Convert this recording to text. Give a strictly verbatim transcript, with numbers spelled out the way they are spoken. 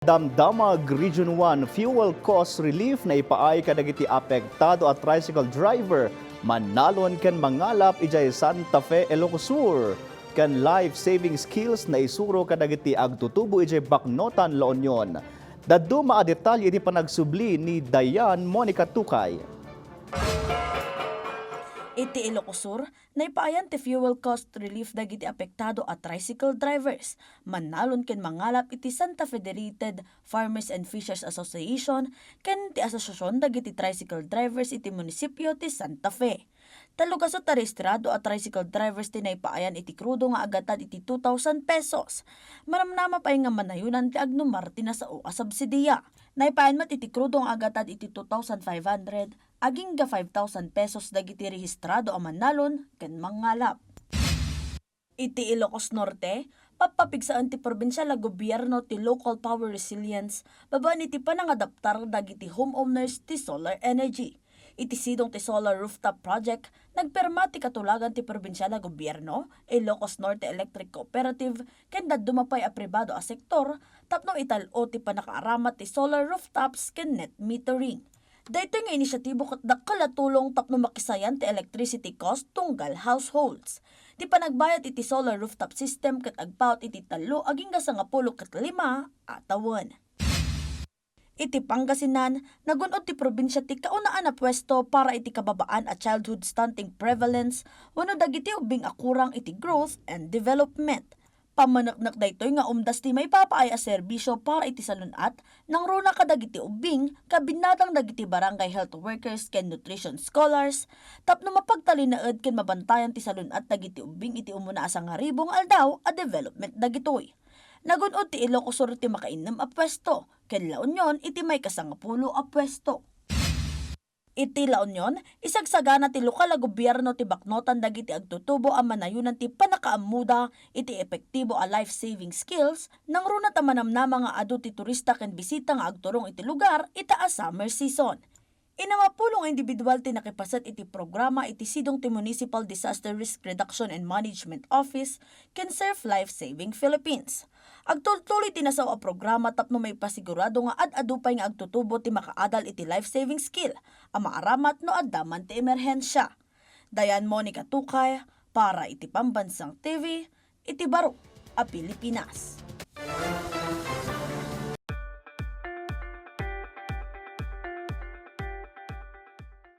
Damdamag Region one fuel cost relief naipaay kadagiti apektado a tricycle driver, manalon ken mangalap idiay Santa Fe, Ilocos Sur, ken life-saving skills naisuro kadagiti agtutubo idiay Baknotan, La Union. Dadduma a detalye iti panagsubli ni Dayan Monica Tukay. Iti Ilocos Sur, naipaayan ti fuel cost relief dagiti apektado a tricycle drivers, manalon ken mangalap iti Santa Federated Farmers and Fishers Association ken ti Asosiasion dagiti Tricycle Drivers iti munisipio ti Santa Fe. Tallo gasut a rehistrado a tricycle drivers ti naipaayan iti krudo nga agatad iti two thousand pesos. Manamnama pay nga manayonan ti agnumar ti nasao a subsidia. Naipayan met iti krudo nga agatad iti two thousand five hundred agingga five thousand pesos dagiti rehistrado a manalon ken mangalap. Iti Ilocos Norte, pappapigsaen ti probinsial a gobierno ti Local Power Resilience babaen iti panangadaptar dagiti homeowners ti solar energy. Iti sidong ti solar rooftop project, nagpirma ti katulagan ti probinsial a gobierno, Ilocos Norte Electric Cooperative, ken dadduma pay a pribado a sektor tapno ital-o ti pannakaaramat ti solar rooftops ken net metering. Daytoy nga inisiatibo ket dakkel a tulong tapno makisayan ti electricity cost tunggal households. Ti panagbayad iti solar rooftop system ket agpaut iti tallo agingga sangapulo ket lima a tawen. Iti Pangasinan, nagun-od ti probinsia ti kaunaan a puesto para iti kababaan a childhood stunting prevalence wenno dagiti ubbing a kurang iti growth and development. Pammaneknek daytoy nga umdas ti maipapaay a serbisio para iti salun-at nangruna kadagiti ubbing, kabinnadang dagiti barangay health workers ken nutrition scholars, tapno mapagtalinaed ken mabantayan ti salun-at dagiti ubbing iti umuna a sangaribu nga aldaw a development dagitoy. Nagun-od ti Ilocos Sur ti makainnem a puesto, ken La Union iti maikasangapulo a puesto. Iti La Union, isagsagana ti lokal a gobierno ti baknotan dagiti agtutubo a manayonan ti pannakaammoda iti epektibo a life-saving skills, nangruna ta manamnama nga adu ti turista ken bisita nga agturong iti lugar ita a summer season. Inam a pulo nga individual ti nakipaset iti programa iti sidong ti Municipal Disaster Risk Reduction and Management Office ken Surf Life Saving Philippines. Agtultuloy ti nasao a programa tapno maipasigurado nga ad-adu pay nga agtutubo ti makaadal iti life-saving skill a maaramat no adda man ti emerhensia. Dayan Monica Tukay para iti Pambansang T V iti Baro a Pilipinas.